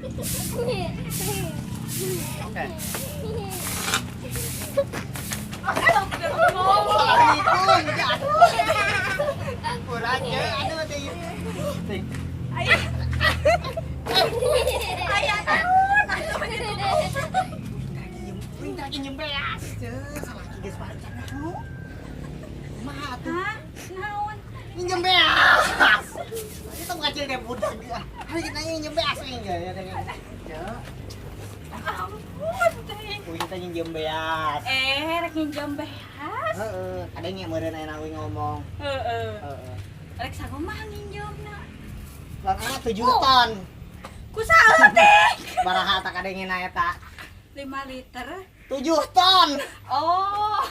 Oke. Astagfirullah. Assalamualaikum. Aduh. Kurang ya, aduh teh. Teh. Ayah. Ayah naon? Atuh itu. Uing teh nginjem beas. Ceu, salaki geus balik cenah. Kumaha atuh? Hah? Naon? Minjem beas. Itu kecil deh budak dia. Hari kita nginjem beas aing ya ya teh. Ya, Ampun teh. uing teh nginjem beas. Eh, rek nginjem beas. Heeh, ada yang meureun aya uing ngomong. Heeh. Heeh. Rek sakumaha nginjemna? Lan anak 7 ton. Ku saeutik. Baraha tak ada yang eta. 5 liter. 7 ton. Oh.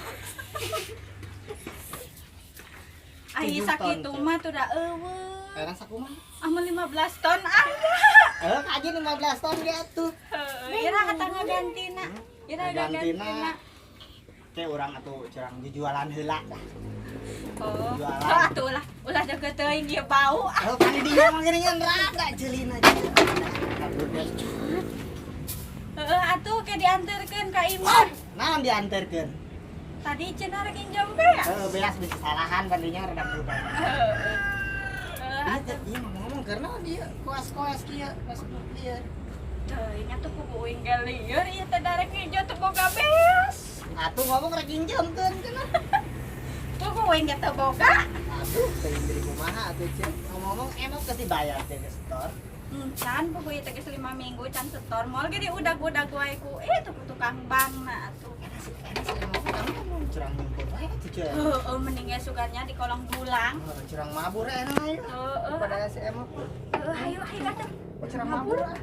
Ai 7 ton, sakitu teh. Mah tuh da eueuh. Sekarang sakumaha? Amun 15 ton aya. Eh, kaji 15 ton dia tuh. Heeh, ira kata ngagantina. Ira Ngagantina. ngagantina. Kayak urang atuh curang jualan heula dah. Oh. Jualan. Oh, atuh ulah ulah deket teuing ieu bau. Oh, kan di dinya mah geuningan rada jeulina. Kabur. Heeh, atuh ke dianterkeun ka imah. Naon dianterkeun? Tadi cenah rek nginjem beas. Heeh, beas bisa salahan bandinya rada berubah. Heeh. Heeh, Iya, atuh. iya ngomong karena dia koas-koas kieu, koas lieur. Teuing atuh kudu uing ge lieur ieu teh darek nginjem teu boga beas. Atuh ngomong rek nginjemkeun cenah. Kudu uing ge teu boga. Aduh, teuing deui kumaha atuh ceuk. Ngomong-ngomong emang geus dibayar teh ke setor. Can buku ieu teh geus 5 minggu can setor, moal ge diudag-udag wae ku eh tuh ku tukang bank na atuh. Enak sih emang kamu ngomong curang nyumput wae atuh ceuk. Heeh, mending ge sugarnya di kolong dulang. Oh, curang mabur enak ayo. Heeh. Pada si emok. Heeh, hayu hayu atuh. Oh, curang mabur ah.